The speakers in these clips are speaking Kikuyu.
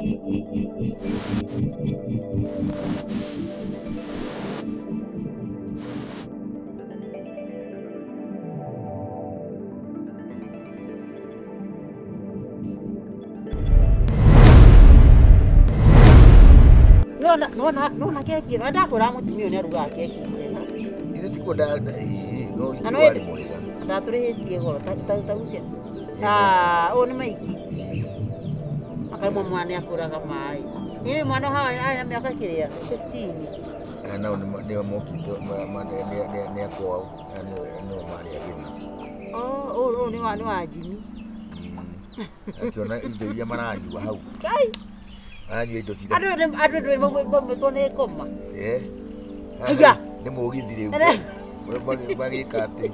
Nona nona nona keki ĩno ndakwĩra mũtumia ũyũ nĩarugaga keki njega. Ithe tikuo ĩĩ, no Na no warĩ mwega. Ndatũrĩhĩtie goro ta gucia. Ah, ũyũ nĩ maiki. Akaimwa mwana nĩakũraga maĩ. Nĩ mwana haha arĩ na mĩaka kĩrĩa 15. Aya nao nĩo mokĩte nĩ akwao na nĩo marĩ ageni. Oh, ũyũ nĩ wa Jimmy. Akĩona indo iria maranyua hau. Kai. Maranyua indo cira. Andũ ndũĩ maumĩtwo nĩ ngoma. Eh. Haiya. Nĩ mũgithi rĩu. Magĩka atĩ.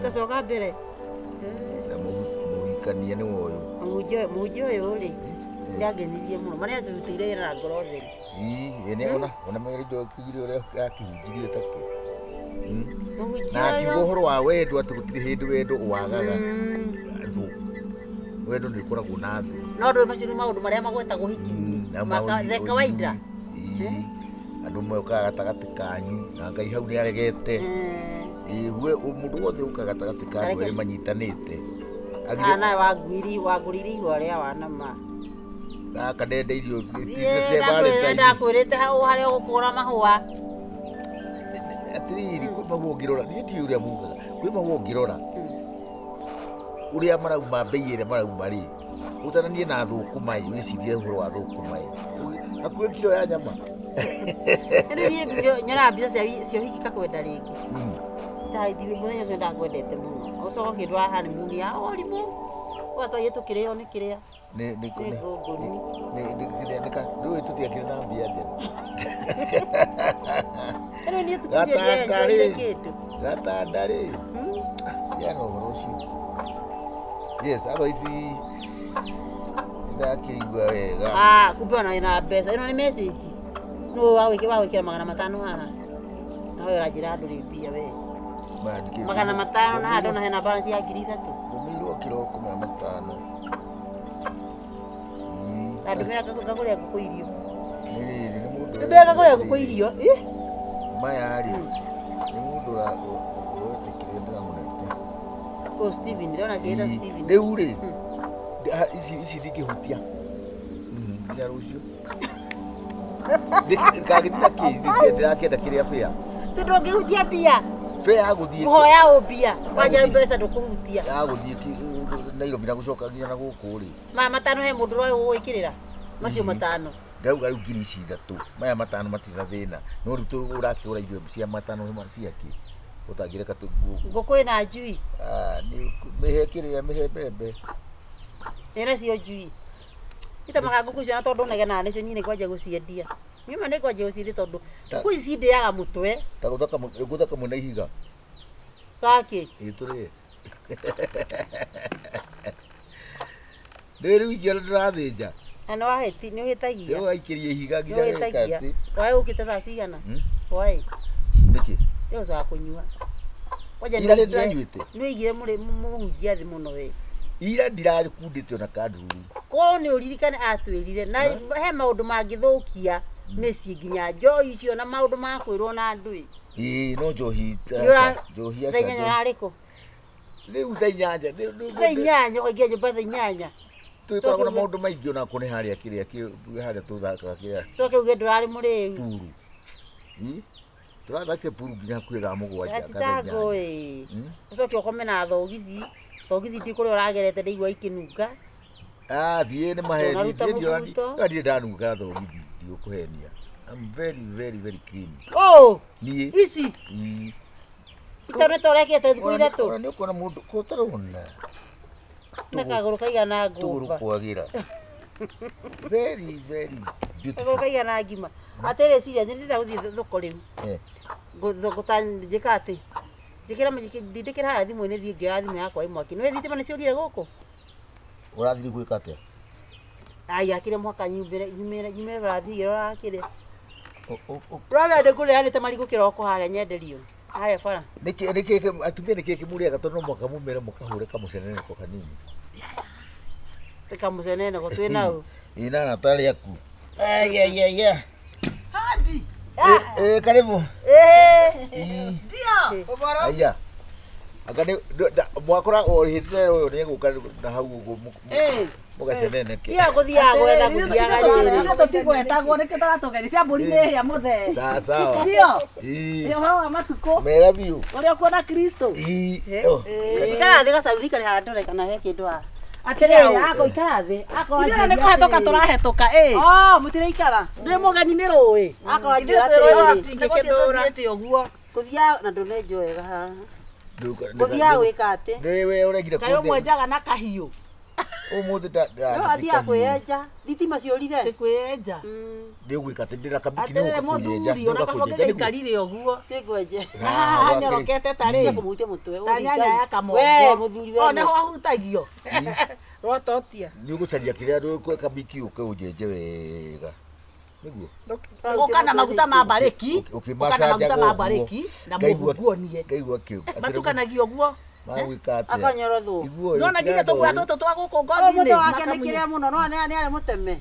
Tacoka mbere. Na mũhikania nĩ woyũ. Mũhunjia ũyũ rĩ, nĩangenirie mũno. Marĩa atũrutĩire wĩra na ngoro theru. Ĩĩ, nĩ ona merĩ kiugire ũrĩa akĩhunjirie takĩ. Mũhunjia Na akiuga ũyũ. ũhoro wa wendo atĩ gũtirĩ hĩndĩ wendo wagaga thũ. Wendo nĩ ũkoragwo na thũ. No ndũĩ macio nĩ maũndũ marĩa magwetagwo hiki-inĩ. Na The kawaida. Ĩĩ. Andũ mokaga gatagatĩ kanyu na Ngai hau nĩ aregete. Ĩĩ, we mũndũ wothe ũkaga gatagatĩ ka andũ erĩ manyitanĩte. Ah, nawe wanguiri wangũrĩire ihũa rĩa wana ma. Gaka ndenda irio Ndakwĩrĩte hau harĩa ũgũkũra mahũa. Atĩrĩrĩ, kwĩ mahũa ũngĩrora, niĩ tiũĩ ũrĩa mugaga, kwĩ mahũa ũngĩrora ũrĩa marauma, mbei ĩrĩa marauma rĩ, ũtananie na thũkũma ĩ, wĩcirie ũhoro wa thũkũma ĩ, hakuhĩ kiro ya nyama. Rĩu niĩ nyonaga mbica cia ũhiki ngakwenda rĩngĩ. Ndathiĩ mũthenya ũcio ndakwendete mũno. Ũcoka ũkĩndwara honeymoon ya ũrimũ. Ũgatwaire tũkĩrĩo nĩ kĩrĩa. Nĩ nĩ Nĩ ngũngũni. Nĩ nĩ nĩ ndũĩ tũtiakĩrĩ na mbia njega. Rĩu niĩ tukũ ũcio Gatanda ndienjoire rĩ. kĩndũ. Gatanda rĩ. Yana ũhoro ũcio. Yes, otherwise ndakĩigua wega. Ah, kumbe ona wĩna mbeca. Ĩno nĩ message. Nũ wagwĩkĩra 500 haha. Na we ũranjĩra ndũrĩ mbia we. 500 na haha ndona hena balance ya 3000. Ndũmĩirwo kĩroko ma 500. Na ndũmĩra ngagũrĩra ngũkũ irio. Nĩ rĩrĩ nĩ mũndũ. Ndũmĩra ngagũrĩra ngũkũ irio. Ih. Maya rĩ, nĩ mũndũ ũretĩkĩria ndĩramũnete. Ũyũ Steven, ndĩrona akĩĩta Steven. Rĩu rĩ, ici ndingĩhutia nginya rũciũ. Ngagĩthiĩ na kĩ? Ndĩrakĩenda kĩrĩa bĩa. Tondũ ndũngĩhutia mbia. Bĩa ya gũthiĩ. Kũhoya ũ mbia. Kwanja mbeca ndũkũhutia. Ya gũthiĩ Nairobi na gũcoka nginya na gũkũ rĩ. Maya 5 he mũndũ ũroĩ gũgwĩkĩrĩra. Macio 5. Ndauga rĩu ngiri ici 3. Maya 5 matirĩ na thĩna. No rĩu ũrakĩgũra irio cia 5 ciakĩ. Ũtangĩreka Ngũkũ ĩna njui. Mĩhe kĩrĩa, mĩhe mbembe. Ĩna cio njui. Itamaga ngũkũ icio na tondũ negenaga nĩcio niĩ nĩngwanjia gũciendia. Niĩ ma nĩngwanjia gũciendia tondũ ngũkũ ici cindĩaga mũtwe. Ta gũtha kamwe na ihiga. Gakĩ? Ĩ tũrĩe. Rĩu rĩu ingĩona ndĩrathĩnja. Na nĩ wahĩti, nĩ ũhĩtagia. Rĩu aikĩria ihiga Nĩ nginya geka ũhĩtagia. atĩ. Waĩ ũkĩte thaa cigana? Waĩ. Nĩkĩ? Nĩ ũcoka kũnyua. Kwanja Ira nĩ ndĩranyuĩte. Nĩ ũigire mũhunjia thĩ mũno we. Ira ndirakundĩte ona kandururu. Korwo nĩ ũririkane atwĩrire na he maũndũ mangĩthũkia mĩciĩ nginya njohi icio na maũndũ ma kwĩrwo na andũ ĩ. Ĩĩ no njohi njohi Thaa 8 ũrarĩ kũ? Rĩu thaa 8. Thaa 8 ũkaingĩra nyũmba thaa 8. Tũgĩkoragwo na maũndũ maingĩ ona kũ nĩ harĩa kĩrĩa harĩa tũthakaga kĩrĩa. Coke uge ndũrarĩ mũrĩu. Puru. Tũrathakire puru nginya hakuhĩ thaa 7. Gatitango ĩ. Ũcoke ũkome na thogithi. Thogithi ndi kũrĩa ũragerete ndaigua ikĩnunga. Ah, thiĩ nĩ maheni. Ũnaruta mũbuto. Ndirĩ ndanunga thogithi, ndigũkũhenia. I'm very very very clean. Oh! Niĩ. Ici. Itonete ũrekĩte thikũ 3. Ona nĩ ũkuona mũndũ ko ũtarona. Na kagũrũ kaigana Tũgũrũ ngũmba. kwagĩra. Very very beautiful. Kagũrũ kaigana ngima. Atĩrĩ serious, nĩ ndĩrenda gũthiĩ thoko rĩu. Thoko ta njĩka atĩ. Njĩkĩra ndindĩkĩra harĩa thimũ-inĩ thiĩ ngĩoya thimũ yakwa ĩ mwaki. Nĩũĩ thitima nĩ ciũrire gũkũ? Ũrathiĩ gwĩka atĩa? Ai, akĩrĩ mũhaka nyumĩre barathiĩ ũrakĩrĩa. Ũrona ndĩkũrĩanĩte marigũ kĩroko harĩa nyenderio. Harĩa bara. Nĩkĩ nĩkĩ atumia nĩkĩ kĩmũrĩaga tondũ no mũhaka mumĩre mũkahũre kamũceneneko kanini. Tikamucenene go twĩ nau. Ĩ na arata arĩa aku. Ai ai ai ai. Hadi. Eh, karibu. Eh. Ndio. Aya. Anga nĩ mwakora o hĩndĩ ĩyo ũyũ nĩegũka na hau ũguo Eh. mũgaceneneke. Tiga gũthiaga gwetha gũthiaga rĩrĩ. Ithuĩ tũtigwetagwo nĩkĩo tũratũgeria cia mbũri nĩ hĩa mũthee. Sawa sawa. Ndio. Ĩ. Ĩ ũhoro wa matukũ Mega biũ. ũrĩa ũkuona Kristo. Ĩ. Oh. Ikara thĩ gacaruni karĩ haha ndore kana he kĩndũ haha. Atĩrĩrĩ, Ako ikara thĩ. Akorwo ithuĩ nĩ kũhetũka tũrahetũka ĩ. Oh, mũtiraikara. Ndĩ mũgeni nĩ rũĩ. Akorwo Ithuĩ anjĩra twĩ rũĩ atĩrĩrĩ. tũtingĩkĩndũra. Tũthiĩte ũguo. Gũthiaga na ndũnenjwo wega haha. Gũthiaga gwĩka atĩ. Nĩ we ũregire Kaĩ ũmwenjaga na kahiũ. Ũmũthĩ nda No athiaga kwĩyenja. Thitima ciũrire. Tĩ kwĩyenja. Nĩ ũgwĩka atĩ ndĩna kabiki nĩ Atĩrĩrĩ ũgũka kũnyenja. mũthuri ona kaba ũngĩgĩikarire ũguo. Kĩngwenje. Na haha hanyorokete ta rĩ. Kũmũhutia mũtwe. Ta nyanya ya kamongo. We mũthuri we. O nĩho ahutagio. Rwatotia. Nĩ ũgũcaria kĩrĩa ndũkwe kabiki ũke ũnjenje wega. Nĩguo. Ũka na maguta ma mbarĩki. Ũka na maguta Ũkĩmacanjaga ma ũguo. mbarĩki na Ngaigua- mũhuguonie. Ngaigua kĩu. Matukanagio ũguo. Magwĩka atĩa? Akanyorothwo. Iguo Nona nginya tũguoya tũtũ twa gũkũ Ũyũ ngothi-inĩ. mũtwe wake nĩ kĩrĩa mũno no nĩ arĩ mũteme.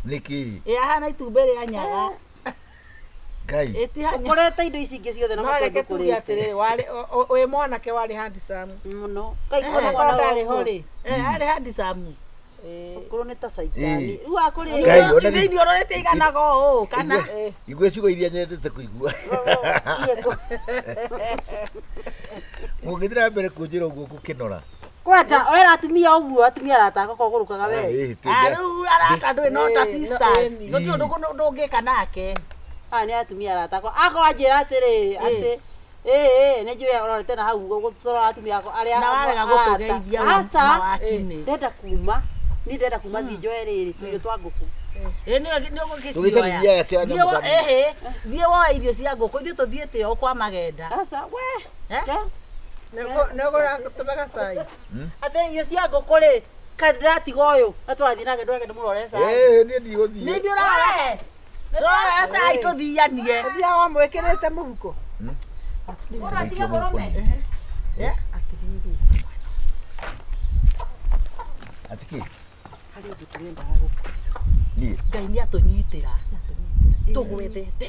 Nĩkĩ? Ĩ ahana itumbĩ rĩa nyaga. Ngai. Ĩtihanya. Ũkũrĩte indo ici ingĩ ciothe na No mũtwe reke tuge ndũkũrĩte. atĩrĩrĩ, warĩ wĩ mwanake warĩ handsome. Mũno. Ngai Eh, kũrĩ Ona mwana ndarĩ ho ũguo. rĩ. Eh, arĩ handsome. Ũkũrũ nĩ ta caitani. Ĩ. Rĩu akũrĩ. Ngai, ona Ithe irio ũrorete iganaga ũũ kana Igua ciugo iria nyendete kũigua. Mũngĩthiĩ na mbere kũnjĩra ũguo ngũkĩnora. Kwenda wera atumia ũguo atumia arata akwa kũgũrũkaga we. Ĩ, Ah, rĩu arata ndũĩ no ta Ĩ, no, sisters. ĩni. Gũtirĩ ũndũ ndũngĩka nake. Aya nĩ atumia arata akwa. Akorwo anjĩra atĩrĩrĩ atĩ ĩĩ nĩ njũĩ ũrorete na hau gũtũrora atumia akwa arĩa Na warega arata. gũtũgeithia Aca. mawakinĩ. Ndenda kuma. Niĩ ndenda kuma thiĩ njoe rĩrĩ tũirio twa ngũkũ. Ĩ nĩ ũgũgĩcioya. Tũgĩcaririe aya kĩa nyamũ kanini. Ĩhĩ, thiĩ woe irio cia ngũkũ ithuĩ tũthiĩte o kwa magenda. Aca we. Eh? Ke? Nĩ ũgũratũmega cai. Atĩrĩ irio cia ngũkũ rĩ kaĩ ndĩratiga ũyũ na tũrathiĩ nake ndweke ndĩmũrore cai. Ĩ, niĩ ndigũthiĩ. Nĩ ithuĩ ũrarora. Tũrarora cai tũthianie. Ũthiaga wamwĩkĩrĩte mũhuko. Ũratiga mũrũme. Eh? Atĩrĩrĩ. Atĩ kĩ? Harĩ ũndũ tũrendaga gũkũ. Niĩ. Ngai nĩ atũnyitĩra. Tũgwethete.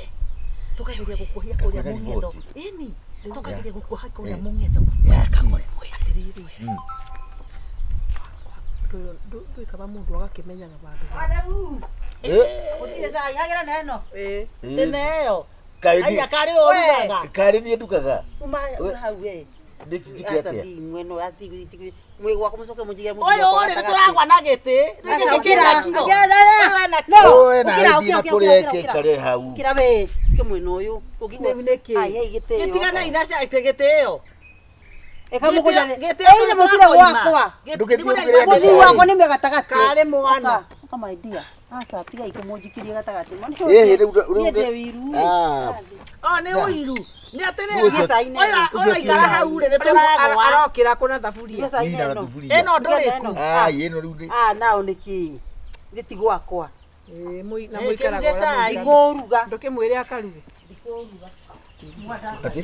Tũkageria gũkuohia kũrĩa Kwĩna mũng'etho. riboti. Ĩni, tũkageria gũkuoha kũrĩa Eh. mũng'etho. Ya kĩ? Atĩrĩrĩ. Ndũĩ kaba mũndũ agakĩmenyaga vandũ. Adamu. Ĩ, Gũtirĩ cai hagĩra na ĩno. Ĩ. ĩ, Tene ĩyo. Kaĩ Aya niĩ- karĩ ũrugaga. karĩ niĩ ndugaga. Uma hau we. Nĩ njĩke Aca atĩa? thi mwena ũrati mwĩ gwakwa mũcoke mũnjigĩre mũthuri Ũyũ wakwa rĩ nĩ gatagatĩ. tũragwa na gĩtĩ. Aca, Gĩkĩ ũkĩra, kĩna kiro. ũkĩra, ũkĩra. Ũyũ ena No, Ũyũ ena ũkĩra, ĩthiĩ ũkĩra, na ũkĩra, kũrĩa ũkĩra, ĩke ũkĩra. ĩkare hau. Ũkĩra we, ũkĩ mwena ũyũ. Ũngĩigua- Rĩu nĩkĩ? Ai, hei gĩtĩo. Gĩtigana ina cia gĩtĩ ĩyo. Ĩka mũgũnda thĩ. Gĩtĩ Ĩ, ithe mũtire gwakwa. Ndũgĩthiĩ ũgĩre andũ Mũthuri cai. wakwa nĩ gatagatĩ. Karĩ mwana. Ũka my dear. Aca, tigai kũmũnjikirie gatagatĩ. Ĩhĩ, rĩu rĩu Niĩ ndĩ ũiru. Ah, O nĩ ũiru. Nĩ atĩrĩrĩ. Ũcio- Cai na Ũyũ ĩno. ũyũ aikara hau rĩ nĩ Rĩu tũragwa. arokĩra kũ na thaburia. Irio cai niĩ na na ĩno. thaburia. Ĩno ndũrĩku. Ĩno. Ai, ĩno rĩu nĩ Ah, nao nĩkĩ? Gĩti gwakwa. Ĩ, na Ĩ, mũikaraga kĩruge ũrĩa cai. mũikaraga. Ndikũruga. Ndũkĩmwĩre akaruge. atĩ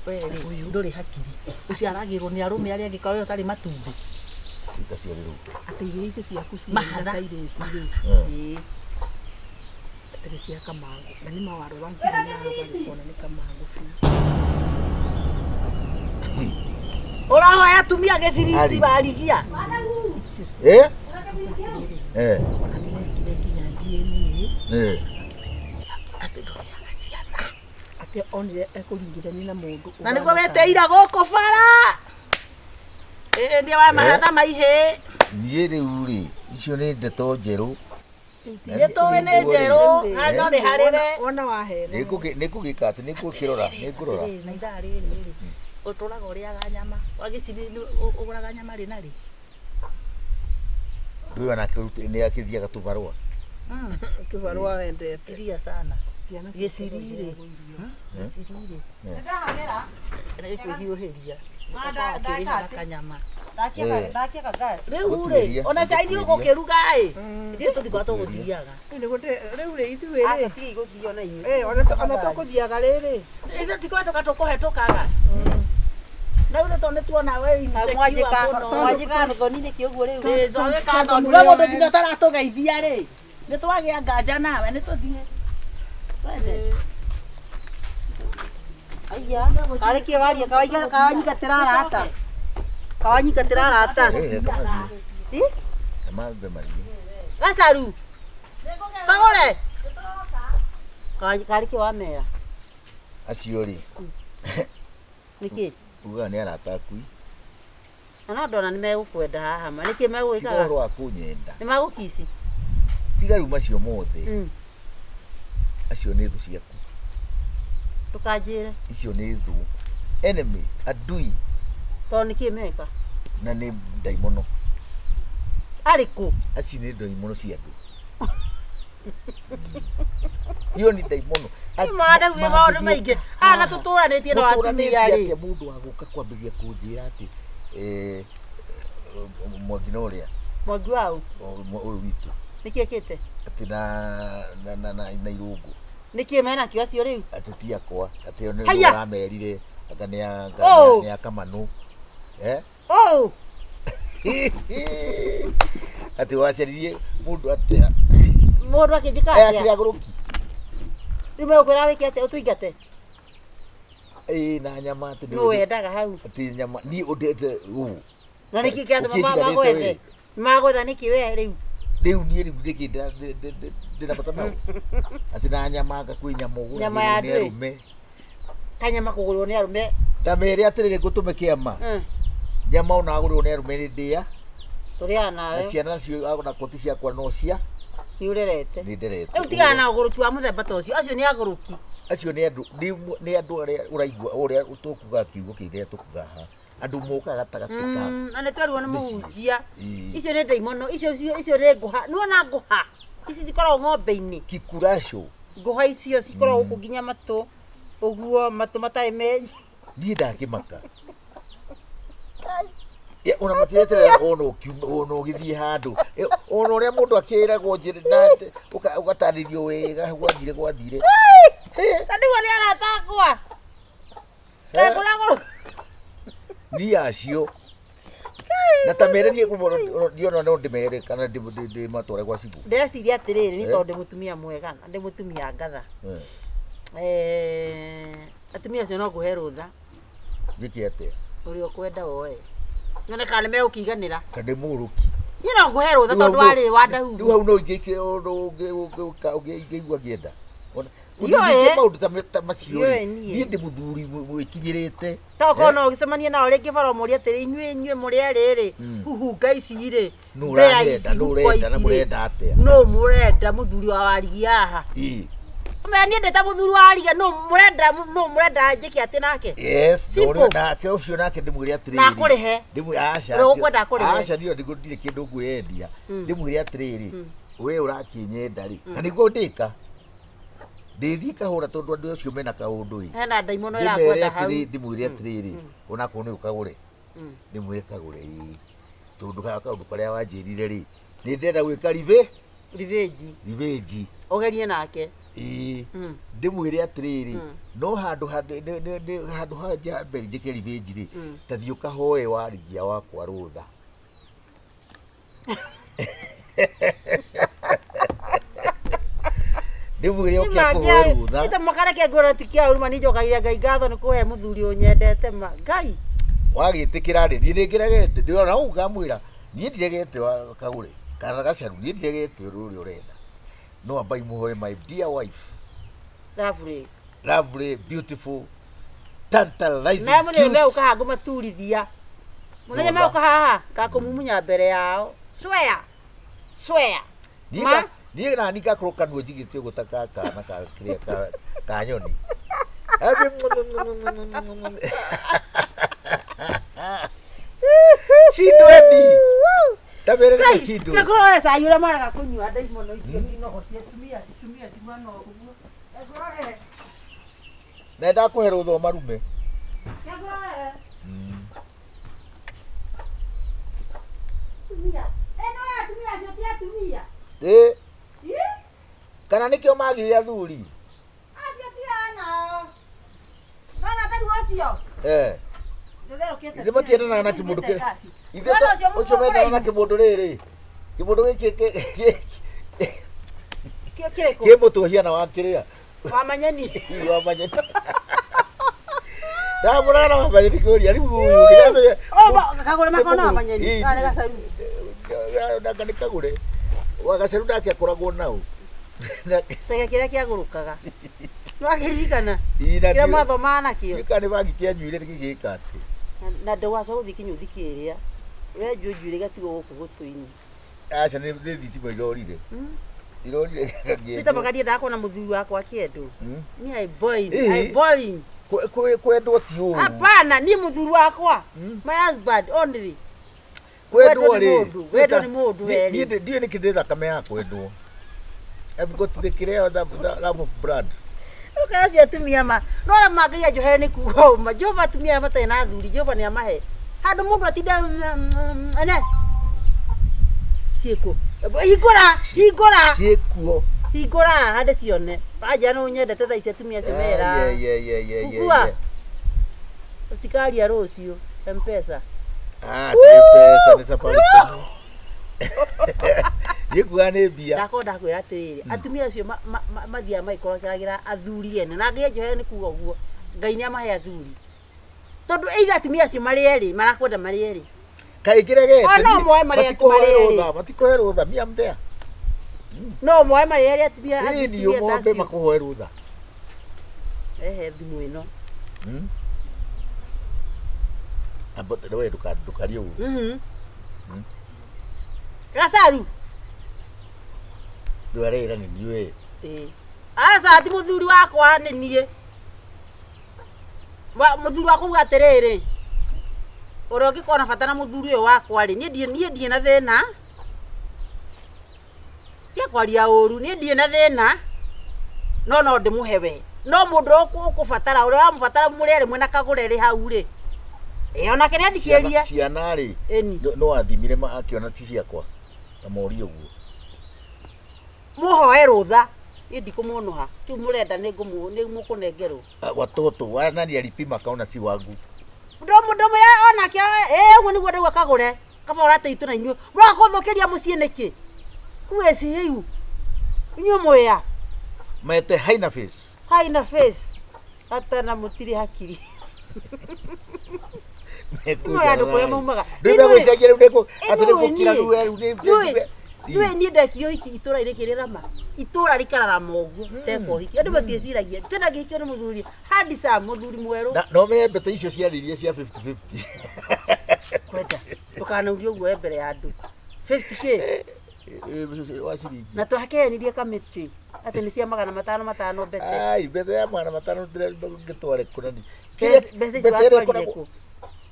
We rĩ ndũrĩ hakiri. Ũciaragĩrwo nĩ arũme arĩa angĩ kaĩ ũtarĩ matumbĩ. Tikaciarĩrwo. Atĩ irio icio ciaku ciĩ Mahatha. ta irĩtu rĩ. Ĩ. Atĩ nĩ cia kamangũ. Na nĩ mawarora nginya na ũkona nĩ kamangũ biũ. Ũrahoya atumia gĩbiriti Ari. warigia. Icio cia Eh? Eh. ona nĩ mekire nginya DNA Eh. Atĩ ndũrĩaga ciana. atĩ onire ekũringithania na mũndũ Na nĩguo weteira gũkũ bara. Ĩ nĩ wa mahatha maihĩ. Niĩ rĩu rĩ, icio nĩ ndeto njerũ. Nĩ tũĩ nĩ njerũ. No nĩ harĩre. Wona wahena. Nĩngũgĩka atĩ nĩngũkĩrora, nĩngũrora. Na ithaa rĩrĩ rĩ ũtũraga ũrĩaga nyama wagĩciri ũgũraga nyama rĩ na rĩ Ndũĩ onake nĩ akĩthiaga tũbarũa. Kĩbarũa wendete. iria sana Ciana gĩciri rĩ gĩciri rĩ Ndahagĩra. nĩkwĩhiũhĩria Ah, ndaka akĩrĩha na atĩ. kanyama Ndakia gas. rĩu rĩ Gũtuĩria, ona cai nĩ gũtuĩria. ũgũkĩruga ĩ ithuĩ tũtikoragwo tũgũthiaga Rĩu rĩ ithuĩ Aca rĩ. tigai gũthio na inyuĩ. Ĩ, ona tũkũthiaga rĩrĩ. ithuĩ tũtikoragwo tũkũhetũkaga Na rĩu tondũ nĩ tuona we insecure Mwanjĩka mũno. mwanjĩka thoni nĩkĩ ũguo rĩu? Ĩĩ, twagĩka thoni. We mũndũ nginya ũtaratũgeithia rĩ, nĩ twagĩa nganja nawe, nĩ tũthiĩ. Twende. Aya, karĩ kĩ waria kawanyingatĩra arata. Kawanyingatĩra arata. Eh, kamathiĩ. Ĩ? Mambe mathiĩ. Gacaru. Kagũre. Karĩ kĩ wamera? Acio rĩ, Nĩkĩ? ugaga nĩ arata aku. Na no ndona nĩ megũkwenda haha ma. Nĩkĩ Tiga megũgĩkaga? ũhoro wa kũnyenda. Nĩ magũkici. Tiga rĩu macio mothe. Acio nĩ thũ ciaku. Ndũkanjĩre. Icio nĩ thũ. Enemy, adui Tondũ nĩkĩ meka? na nĩ ndaimono. Arĩkũ? Acio nĩ ndaimono cia andũ. Iyo nĩ ndaimono. Mandauge maũndũ maingĩ. Haha na tũtũranĩtie na atumia rĩ. Atĩa mũndũ wa gũka kwambĩrĩria kũnjĩra atĩ eh, Mwangi na ũrĩa Mwangi waũ? Ũyũ witũ Nĩkĩ ekĩte? atĩ na irũngũ Nĩkĩ menakĩo acio rĩu? atĩ ti akwa atĩ o nĩ Haiya! ũramerire anga nĩ anga Oh! nĩ akamanũ eh Oh! atĩ wacaririe mũndũ atĩa Mũndũ akĩnjĩka aya atĩa? akĩrĩ agũrũki Rĩu megũkwĩra wĩke atĩa? Ũtũingate? ĩĩ na nyama atĩ nĩ Nũ wendaga hau? atĩ nyama niĩ ũndete ũũ Na nĩkĩ kĩratũma Ũkĩnjiganĩte magwethe? wĩ. Magwetha nĩkĩ we rĩu? Rĩu niĩ rĩu nĩkĩ ndĩna bata nao atĩ na nyama anga kwĩ nyama ũgũragĩrwo Nyama ya nĩ ndwĩ. arũme Kanyama kũgũrwo nĩ arũme. Ta mere atĩrĩrĩ ngũtũme kĩama nyama ona agũrĩrwo nĩ arũme nĩ ndĩa Tũrĩaga na nawe. ciana nacio ona koti ciakwa no cia Nĩ ũrerete. nĩ nderete. Rĩu tigana na ũgũrũki wa mũthemba ta ũcio. Acio nĩ agũrũki. Acio nĩ andũ nĩ andũ arĩa ũraigua ũrĩa tũkuga kiugo kĩrĩa tũkuga haha andũ mokaga gatagatĩ ka Na nĩ twerirwo nĩ mĩciĩ. mũhunjia. Ĩĩ. Icio nĩ ndaimono, icio nĩ ngũha. Nĩwona ngũha? Ici cikoragwo ng'ombe-inĩ. Kikuraco. Ngũha icio cikoragwo gũkũ nginya matũ. Ũguo matũ matarĩ menji. Niĩ ndakĩmaka. Ya, ona matireterera ona ũkiuma ona ũgĩthiĩ handũ ona ũrĩa mũndũ akĩragwo njĩra na ũgatarĩrio wega gwathire gwathire. Na nĩguo nĩ arata akwa. Kaĩ kũrĩa gũrũ. Niĩ acio na ta mere niĩ niĩ ona no ndĩmere kana ndĩmatware gwa cibũ. Ndeciria atĩrĩrĩ, nĩ Eh. tondũ ndĩ mũtumia mwega na ndĩ mũtumia ngatha. Atumia acio no ngũhe rũtha Njĩke atĩa? Ũrĩa ũkwenda woe. Nyone kana nĩ megũkĩiganĩra. Kana ndĩ mũgũrũki? Niĩ no ngũhe rũtha tondũ warĩ wa Rĩu ndahu. hau no ingĩke ũngĩigua ngĩenda. Ona- Ndiũĩ. Ũngĩke maũndũ ta macio Ndiũĩ rĩ, niĩ. niĩ ndĩ mũthuri mwĩkinyĩrĩte. Tokorwo no ũgĩcemanie nao rĩngĩ bara ũmũrie atĩrĩ, inyuĩ mũrĩ erĩ rĩ, huhunga ici rĩ, Nũ mbĩa ũranyenda, ici, nũ huko ũrenda na ici rĩ, mũrenda atĩa? nũ mũrenda mũthuri wa warigia haha? Ĩĩ. Ũmenya niĩ ndĩ ta mũthuri wa warigia, nũ mũrenda njĩke atĩ nake? Yes, Simple. na nake ũcio nake ndĩmwĩre atĩrĩrĩ. Na akũrĩhe. Ndĩmwĩre aca. Ũrĩa ũkwenda akũrĩhe. Aca niĩ ndirĩ kĩndũ ngwĩyendia. Ndĩmwĩre atĩrĩrĩ, we ũrakĩnyenda rĩ, na nĩguo ndĩka. Ndĩthiĩ kahũra tondũ andũ acio mena kaũndũ ĩ. Hena ndaimono Ndĩmere ĩrakwenda hau. atĩrĩ, ndĩmwĩre atĩrĩrĩ, onakorwo nĩ ũkagũre. Ndĩmwĩre kagũre ĩ. Tondũ kaũndũ karĩa wanjĩrire rĩ, nĩ ndĩrenda gwĩka Revenge. revenge. Ũgerie nake. Ĩĩ. Ndĩmwĩre atĩrĩrĩ, no handũ handũ ha njambe njĩke revenge rĩ, ta thiĩ ũkahoe warigia wakwa rũtha. Ndĩmwĩre oke akũhoe rũtha. Ita makareke ngwĩra ti kĩa ũru ma niĩ njokagia Ngai ngatho nĩ kũhe mũthuri ũnyendete ma. Ngai. Wagĩtĩkĩra rĩ, niĩ nĩngĩregete, ndĩrona ũguo ngamwĩra, niĩ ndiregete kagũre kana gacaru, niĩ ndiregete ũrĩa ũrenda. No amba imũhoe my dear wife. Lovely. Lovely, beautiful, tantalizing, Na mũthenya cute. megũka haha ngũmaturithia. Mũthenya Rũtha. megũka haha ngakũmumunya mbere yao. Swear. Swear. Niĩ Ma. Niĩ nani ngakorwo kanua njigĩte ũguo ta ka kana ka kĩrĩa ka nyoni. Cindweni. Ta mere nĩ Ngai, cindwe. kĩngũrore cai ũrĩa maraga kũnyua ndaimono icio inogo cia atumia, atumia cihana ũguo. Kĩngũrorere. Na ndakũhe rũtha ũmarume. Kĩngũrorere. Atumia. Ĩno ya atumia acio ti atumia. Ĩ. Ĩ? Kana nĩkĩo magire athuri? Acio ti anao. Nona ta ruo ũcio. Eh. Ithe matiendanaga na kĩmũndũ kĩrĩa ithe ũcio mendanaga na kĩmũndũ rĩrĩ kĩmũndũ gĩkĩ kĩrĩkũ kĩ mũtwe hiana wa kĩrĩa wamanyeni wamanyeni ndamũrana wamanyeni kũria rĩu ũyũ ndĩramenya kagũre makona wamanyeni kana gacaru nanga nĩ kagũre wagacaru nake akoragwo nau cege kĩrĩa kĩagũrũkaga nĩwakĩririkana kĩrĩa mwathomaga nakĩo gĩka nĩ bangi kĩanyuire gĩgĩka atĩ na ndũgacoka gũthiĩ kĩnyũthi kĩrĩa wenjwo njuĩrĩ gatigwo gũkũ gũtũ-inĩ aca nĩ thitima irorire irorire Peter Magadia ndakuona mũthuri wakwa akĩendwo ni I boiling I boiling kwendwo ti ũru hapana ni mũthuri wakwa my husband only kwendwo rĩ wendwo nĩ mũndũ werĩ ndiũĩ nĩkĩ ndĩ thakame ya kwendwo I've got the kĩrĩa the love of blood Ũkaga cio atumia ma no arĩa mangaia njohere nĩ kuga ũma Jehova atumia arĩa matarĩ na athuri Jehova nĩ amahe handũ mũndũ atinda ene ciĩkũ hingũra hingũra ciĩkuo hingũra hande cione wanja no nyendete thaa ici atumia acio mera Kukua ũtikaria rũciũ Mpesa ah ti Mpesa nĩ Safaricom gĩkuga nĩ mbia ndakorwo ndakwĩra atĩrĩrĩ atumia acio mathiaga magĩkorokeragĩra athuri ene na ngai anjohere nĩ kuga ũguo ngai nĩ amahe athuri tondũ either atumia acio marĩ erĩ marakwenda marĩ erĩ kaĩ kĩregete no moe marĩ erĩ matikũhe rũtha mia mthea no moe marĩ erĩ atumia atumia mombe makũhoe rũtha ehe thimũ ĩno amba we ndũkarie ũguo gacaru rĩu arĩra nĩ niĩ aca ti mũthuri wakwa nĩ niĩ mũthuri wakwa uga atĩrĩrĩ ũrĩa ũngĩkorwo na bata na mũthuri ũyũ wakwa rĩ niĩ ndirĩ na thĩna tia kwaria ũru niĩ ndirĩ na thĩna no no ndĩmũhe we no mũndũ ũrĩa ũkũbatara ũrĩa ũramũbatara mũrĩ erĩ mwĩna kagũre rĩ hau rĩ ĩ onake nĩ athikĩrĩria ciana rĩ no athimire akĩona ti ciakwa na morie ũguo muhoe rũtha niĩ ndikũmũnũha kĩu mũrenda nĩ mũkũnengerwo watoto wa nani alipima akaona si wangu ndũmwĩra onake ĩ ũguo nĩguo ndauga kagũre kaba ũrateitũ na inyuĩ mũroka kũthũkĩria mũciĩ nĩkĩ kuĩci rĩu inyuĩ mwĩa mete haina face haina face hata na mũtirĩ hakiri andũ kũrĩa maumaga ndĩmegũcenjia rĩu nĩkũ atĩ nĩgũkira rĩu rĩu nĩũĩ niĩ ndekire ũhiki itũra-inĩ kĩrĩrama itũra rikararama ũguo ndeka ũhiki andũ matiĩciragia tena ngĩhikio nĩ mũthuri handsome mũthuri mwerũ no menye mbete icio ciaririe cia 50-50 kwenda ndũkanaurie ũguo we mbere ya andũ 50k wa ciringi na twakehenirie kamĩtĩ atĩ nĩ cia 500 500 mbete ai mbete ya 500 ngĩtware kũnani mbeca icio watwarire kũ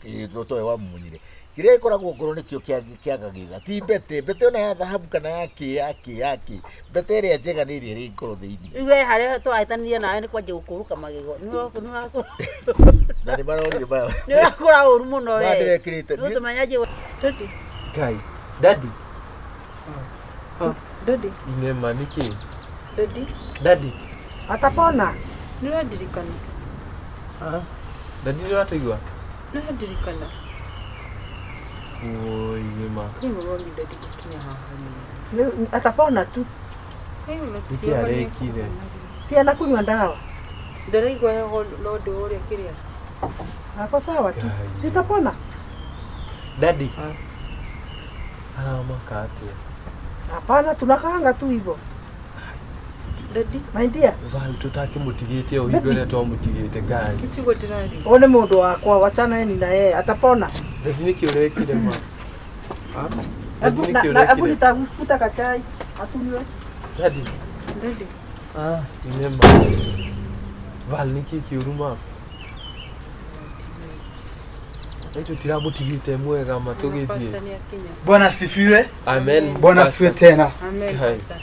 ĩĩ towe wamunyire kĩrĩa gĩkoragwo ngoro nĩkĩo kĩagagĩrĩra ti mbete mbete ona ya thahabu kana ya kĩ ya kĩ ya kĩ mbete ĩrĩa njega nĩ ĩrĩa ĩrĩ ngoro thĩinĩ rĩu we harĩa tũrahĩtanirie nawe nĩ kwanjia gũkũrũka magego na nĩ marorire maya nĩ ũrakũra ũru mũno we ndĩrekĩrĩte nĩũtũmenya nje Daddy. Kai, daddy. Daddy. Inema nĩkĩ? Daddy. Daddy. Atapona. Nĩ ũrandirikana. Daddy nĩ ũratũigua? Nĩ ũrandirikana. Oi, nĩma. Nĩ daddy gũkinya haha. Atapona tu. Nĩkĩ arekire? Si anakunywa ndawa. Ndaraigua heho no ũndũ ũrĩa kĩrĩa. Ako sawa tu. Si utapona? Daddy. Aramaka atĩa? Hapana, tunakaanga tu hivyo. Daddy. My dear. Val tũtakĩmũtigĩte o hingo ĩrĩa twamũtigĩte Ngai. Tiguo ndĩraria. Ũyũ nĩ mũndũ wakwa, wachana ni na yeye, atapona. Daddy nĩkĩ ũrekire ma? Hebu Daddy na, nĩkĩ na, hebu ũrekire? nitakufuta kachai akunywe. Daddy. Daddy. Ah, nĩma. Val nĩkĩ kĩũru ma? Ĩ tũtiramũtigĩte mwega ma tũgĩthiĩ. Pastor nĩakinya. Bwana asifiwe. Amen. Bwana asifiwe tena. Amen. Kai. Pastor.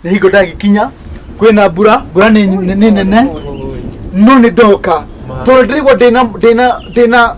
Nĩ hingo ndagikinya kwĩna mbura mbura nĩ nene Oi. no nĩ ndoka Ma. tondũ ndĩraigua ndĩna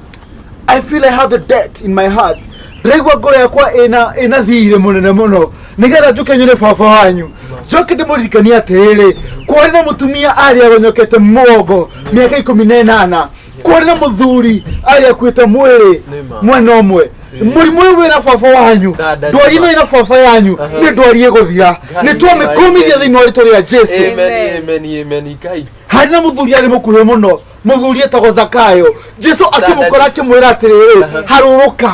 I feel I have the debt in my heart ndĩraigua ngoro yakwa ĩna thirĩ mũnene mũno nĩgetha njũke nyone baba wanyu njoke ndĩmũririkanie atĩrĩrĩ kwarĩ na mũtumia arĩ agonyokete mũgongo mĩaka 18 Kwarĩ na mũthuri arĩa akuĩte mwĩrĩ Nĩma. mwena ũmwe. Mũrimũ ũyũ wĩna baba wanyu, Dada, ndwari ĩno nĩma. ĩna baba yanyu Aha. nĩ ndwari ĩgũthira. Ngai, Nĩ twamĩkũmithia thĩinĩ wa rĩtwa rĩa Jesu. Amen, amen, amen, Ngai. Harĩ na mũthuri arĩ mũkuhĩ mũno, mũthuri etagwo Zakayo. Jesu akĩmũkora akĩmwĩra atĩrĩrĩ, harũrũka,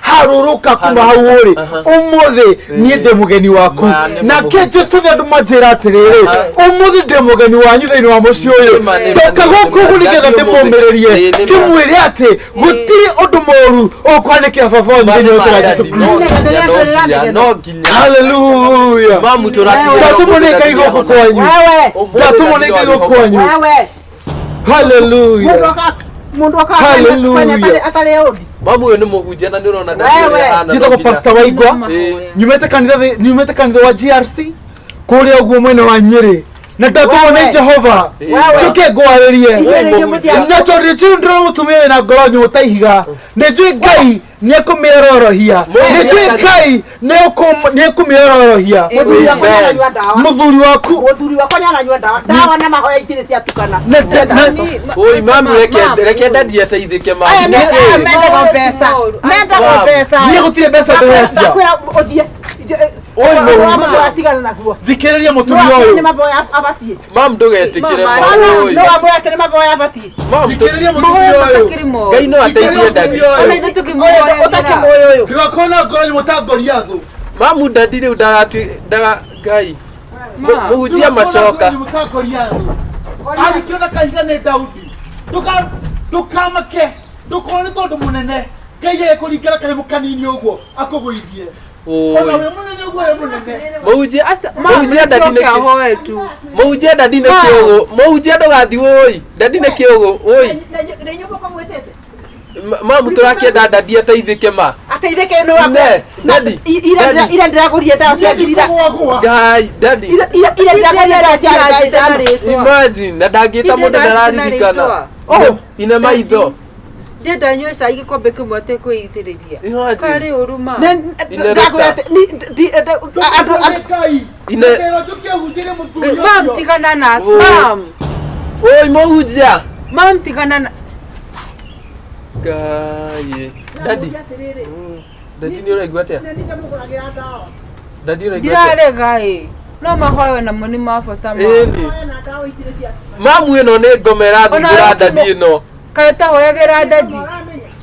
harũrũka kuma hau ũrĩ, ũmũthĩ niĩ ndĩ mũgeni waku. Ma, nĩ Nake mũhunjia. Jesu nĩ andũ manjĩra atĩrĩrĩ, ũmũthĩ ndĩ mũgeni wanyu thĩinĩ wa mũciĩ ũyũ, Nĩ ma, nĩ ma, ndoka nĩ ma, gũkũ ũguo nĩgetha nĩ ma. ndĩmũmĩrĩrie, Nĩ, nĩ ma. ndĩmwĩre atĩ gũtirĩ ũndũ mũũru ũkwanĩkĩra baba wanyu thĩinĩ wa rĩĩtwa rĩa Jesu No Kristo. nginya, no nginya. Haleluya. Mamu tũratigwo. Ndatũmwo nĩ Ngai gũkũ kwanyu, Wewe. ndatũmwo nĩ Ngai gũkũ kwanyu. Wewe. Haleluya. Mundu aka mundu aka Hallelujah. atari undi. Mamu ũyũ nĩ mũhunjia na nĩ ũrona ndadi Wewe. ũrĩa ahana, no Njĩtagwo nginya. Pastor Waigwa. Ĩĩ. Nyumĩte kanitha wa GRC kũrĩa ũguo mwena wa Nyĩrĩ, na ndatũmwo nĩ Wewe. Jehova Wewe. njũke ngwarĩrie. Inyuĩ rĩngĩ mũtia- Na tondũ nĩnjũĩ ndĩrona mũtumia wĩna ngoro nyũmũ ta ihiga, nĩnjũĩ Ngai nĩekũmĩororohia, nĩnjũĩ Ngai nĩekũmĩororohia. Mũthuri wakwa nĩaranyua ndawa. Mũthuri waku Mũthuri wakwa nĩaranyua ndawa. Ndawa na mahoya itirĩ ciatukana. Oi, mamu reke ndadi ateithĩke mamu. Aya nĩ aya mendaga mbeca. Mendaga mbeca. Niĩ gũtirĩ mbeca ndĩretia. Ndakwĩra ũthiĩ. Oi, Ũyũ wa mũhunjia. mũndũ atigana naguo. Thikĩrĩria No mũtumia akĩrĩ nĩ ũyũ, maboya abatiĩ. Mamu ndũgetĩkĩre Mama, ma. No Oi. wamboya akĩrĩ maboya abatiĩ. Mamu thikĩrĩria mũtumia Mahoya ũyũ. matakĩrĩ moru. Ngai no ateithie ndadi. Thikĩrĩria Ona mũtumia ũyũ. ithuĩ tũkĩmũhoyagĩra. Ũtakĩmũĩ ũyũ. Ndũgakorwo na ngoro nyũmũ ta Goliathũ. Mamu ndadi rĩu ndaratui ndaga Ngai. Ma. Mũhunjia macoka. Arikio na kahiga nĩ Daudi. Ndũkamake, ndũkone nĩ tondũ mũnene Ngai agĩkũringĩra kanyamũ kanini ũguo akũgũithie. Ona Oi. wĩ mũnene ũguo wĩ mũnene. Mũhunjia Ma, mũhunjia ndadi nĩkĩo nĩ kĩ- ahoe tu. mũhunjia ndadi nĩ kĩũgũ. Mũhunjia ndũgathi wũi. Ndadi nĩ kĩũgũ. Wũi. Nĩ inyuĩ mũkamwĩtĩte. Mamu tũrakĩenda ndadi ateithĩke ma. Ateithĩke nĩ wakwa. Ne, Daddy, Ira daddy. ira ndĩragũrire ndawa cia ngiri ithatũ. Ndikũgũagũa. Ngai, daddy. Ira ira ndĩragũrire ndawa cia ngiri ithano. Imagine, na ndangĩta mũndũ ndararirikana. Oh. Ine maitho. Ndenda nyue cai gĩkombe kĩmwe atekwĩitĩrĩria. Imagine. Karĩ ũru ma. Ndagũra andũ Ndũkone Ngai. Ine- Ndĩrerwo njũke hunjĩrie mũthuri Mam, ũcio. tigana na Oh. mam. Oi, mũhunjia. Mam, tigana na Ngai. Daddy. Daddy nĩ ũraigua atĩa? Daddy ũraigua atĩa? Ndirarega ĩ. No mahoya namo nĩ ma bata ma. Ĩni. Mamu ĩno nĩ ngoma ĩrathumbũra Ona ndadi ĩno. Kaĩ ũtahoyagĩra ndadi?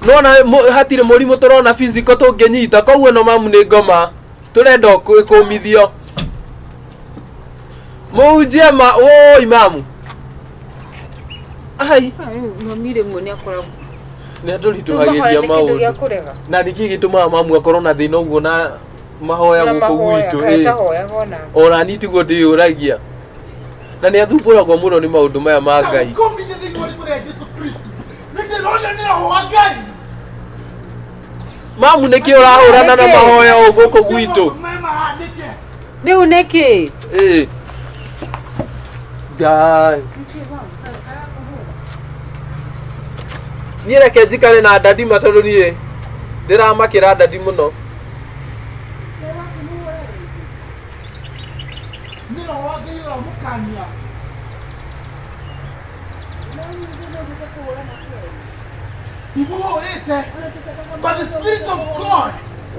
Nona hatirĩ mũrimũ tũrona physical tũngĩnyita koguo ĩno mamu nĩ ngoma tũrenda kũmithio. Mũhunjia ma woi mamu. Ai, Mami rĩmwe nĩ akoragwo. nĩ Rĩu andũritũhagĩria mahoya nĩ kĩndũ gĩa maũndũ. kũrega. Na nĩkĩ gĩtũmaga mamu akorwo na thĩna ũguo na mahoya Na gũkũ mahoya, gwitũ? kaĩ ĩ. ũtahoyaga onake. Ona niĩ tiguo ndĩyũragia. Na nĩ athumbũragwo mũno nĩ maũndũ maya ma Ngai. Ndakũmithia thĩinĩ wa rĩĩtwa rĩa Jesu Kristo. Nĩ ndĩrona nĩ roho wa Ngai. Mamu nĩkĩ ũrahũrana na Nĩkĩ? mahoya ũũ gũkũ gwitũ? Maũndũ maya mahanĩke. Rĩu nĩkĩ? Ĩ. Ngai. Niĩ reke njikare na ndadi ma tondũ niĩ ndĩramakĩra ndadi mũno. Nĩ roho wa Ngai ũramũkania. Ndimuhũrĩte. But the Spirit of God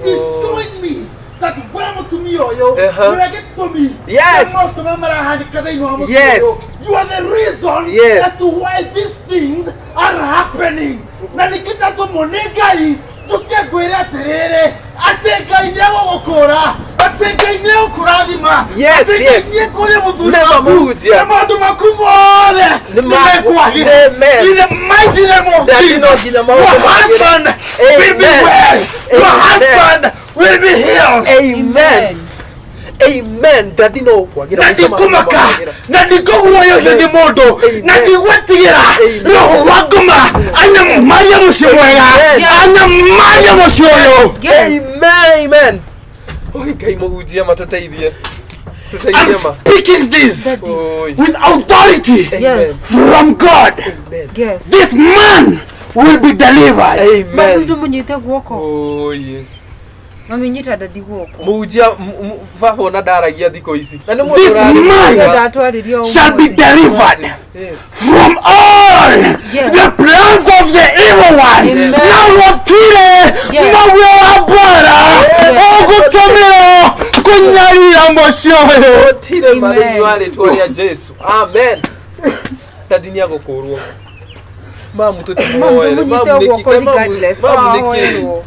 is showing me that we mũtumia ũyũ Aha. nĩwe gĩtũmi Yes. kĩa maũndũ maya marahanĩka thĩinĩ wa mũciĩ Yes. ũyũ. You are the reason Yes. as to why these things are happening. Na nĩkĩ ndatũmwo nĩ Ngai njũke ngwĩre atĩrĩrĩ atĩ Ngai nĩegũgũkũra, atĩ Ngai nĩegũkũrathima, Yes, atĩ Ngai yes. nĩekũria mũthuri Nĩ waku mahunjia. na maũndũ maku mothe Nĩ ma- nĩmekwagĩra. Amen. In the mighty name of Daddy, no Jesus, nginya your maũndũ magĩre. husband will be Amen. well. Your Amen. husband will be healed. Amen. Amen. Daddy no ũkwagĩra Na maica maku ndikũmaka nĩmagĩra. na ndikũguoyohio nĩ mũndũ Amen. na ndigwĩtigĩra Amen. roho wa ngoma anyamaria mũciĩ mwega Amen. anyamaria mũciĩ ũyũ. Amen. Amen. Oi Ngai mũhunjia matũteithie. I'm Tũteithie ma. speaking this Oi. with authority Yes. from God. Yes. This man will be delivered. Amen. Mami tũmũnyite guoko. Oi. Mami nyita ndadi guoko. Mũhunjia baba ona ndaragia thikũ ici. Na nĩ mũndũ This ũrarĩ man mwega. Ndatwarĩrio shall be ũmũthĩ. delivered Yes. from all Yes. the plans one na gũtirĩ mũguĩ wa mbara ũgũtũmĩrwo kũnyarira mũciĩ ũyũ. Gũtirĩ ma thĩinĩ wa rĩtwa rĩa Jesu. Amen. Dadi nĩ agũkũrwo. Mamu tũtimũhoere. Mamu Tũmũnyite nĩkĩ? guoko Mamu regardless. mamu nĩkĩ? Ahoerwo.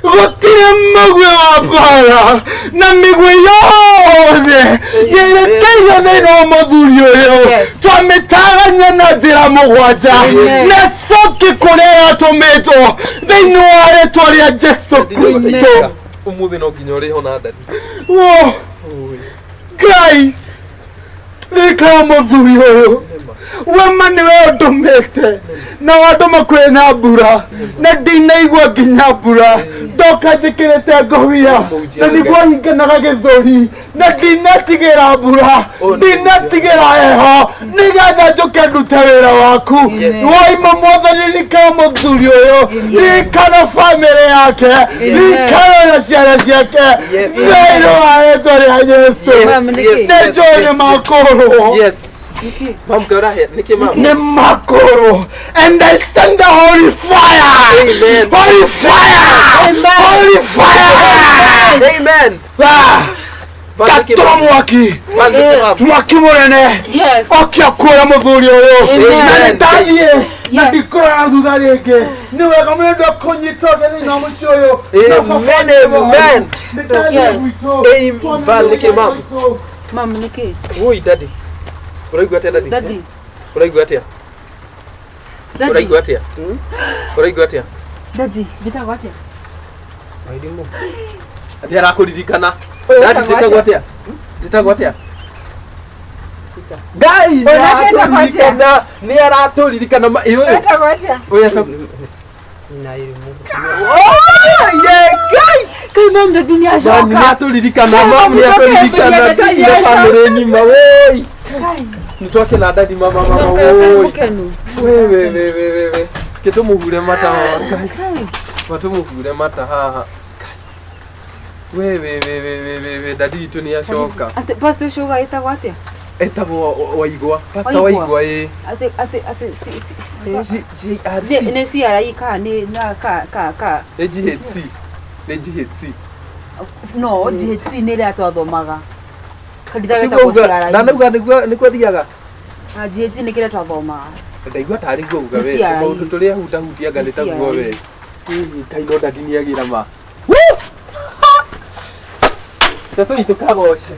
Gũtirĩ mũguĩ wa mbara na mĩguĩ yothe yerekeirio thĩinĩ wa mũthuri ũyũ Yes. twamĩtagania na njĩra mũgwanja Amen. na coki kũrĩa yatũmĩtwo thĩinĩ wa rĩtwa rĩa Jesu Dadi nĩ Kristo. agũteithĩka. Ũmũthĩ no nginya ũrĩho na dadi. Wo, Ngai rĩkara mũthuri ũyũ wema nĩwe ũndũmĩte na wandũma kwĩ na mbura na ndinaigua nginya mbura ndoka njĩkĩrĩte ngobia na nĩguo hinganaga gĩthũri na ndinatigĩra mbura ndinatigĩra heho nĩgetha njũke ndute wĩra waku. Waima mwathani rikara mũthuri ũyũ, rikara bamĩrĩ yake, rikara na ciana ciake Yes. thĩinĩ wa rĩtwa rĩa Jesu. Yes, yes, Nĩ yes, njũĩ nĩ yes. makũrwo Yes. Mamu kaũrahe nĩkĩ mamu? nĩ makũrwo and I send the holy fire. Amen. Holy fire. Holy fire. Amen. Ah, Val nĩkĩ ndatũma mamu? mwaki Val nĩkĩ mamu? mwaki mũnene Yes. okia kuoya mũthuri ũyũ Amen. na nĩndathiĩ na ndikũrora thutha rĩngĩ. Nĩ wega mũno ndakũnyita ũgeni na mũciĩ ũyũ na baba Amen, nĩ mũhoro. amen. Nĩndathiĩ Yes. gwitũ. Amen. Val nĩkĩ mamu? Mamu nĩkĩ? Woi dadi. Ũraigua atĩa dadi? Daddy. Ũraigua atĩa? Daddy. Ũraigua atĩa? Ũraigua atĩa? Daddy, njĩtagwo atĩa? Nĩ arakũririkana. Dadi njĩtagwo atĩa? Njĩtagwo atĩa? Ngai nĩ aratũririkana, nĩ aratũririkana ĩ ũyũ. Ũyũ etagwo Oh, ye Ngai! Kai mamu daddy nĩ Mamu nĩ acoka. atũririkana, mamu nĩ atũririkana, Daddy nĩ na acoka. bamĩrĩ ng'ima woi. Nĩ twakena dadi mama mama woi. Mũkenu. We we we we we we. Ke tũmũhure mata haha. Ngai. Matũmũhure mata haha. Ngai. We we we we we we we dadi witũ nĩ acoka. Atĩ pastor ũcio uga ĩtagwo atĩa? Etagwo Waigwa. Pastor Waigwa. Waigwa ĩ. Atĩ atĩ atĩ GRC. nĩ CRE ka nĩ na ka ka ka Nĩ GHC. Nĩ GHC. no GHC nĩ ĩrĩa twathomaga kanitha Tiguo getagwo uga- CRE. Ndanauga nĩguo nĩkuo thiaga. Na GHC nĩ kĩrĩa twathomaga. Ndaigua tarĩ guo uga Nĩ we. CRE. Maũndũ tũrĩa hutahutianga nĩ Nĩ taguo CRE. we. Ngai no dadi nĩagĩra ma. Tũtũi tũkagoce.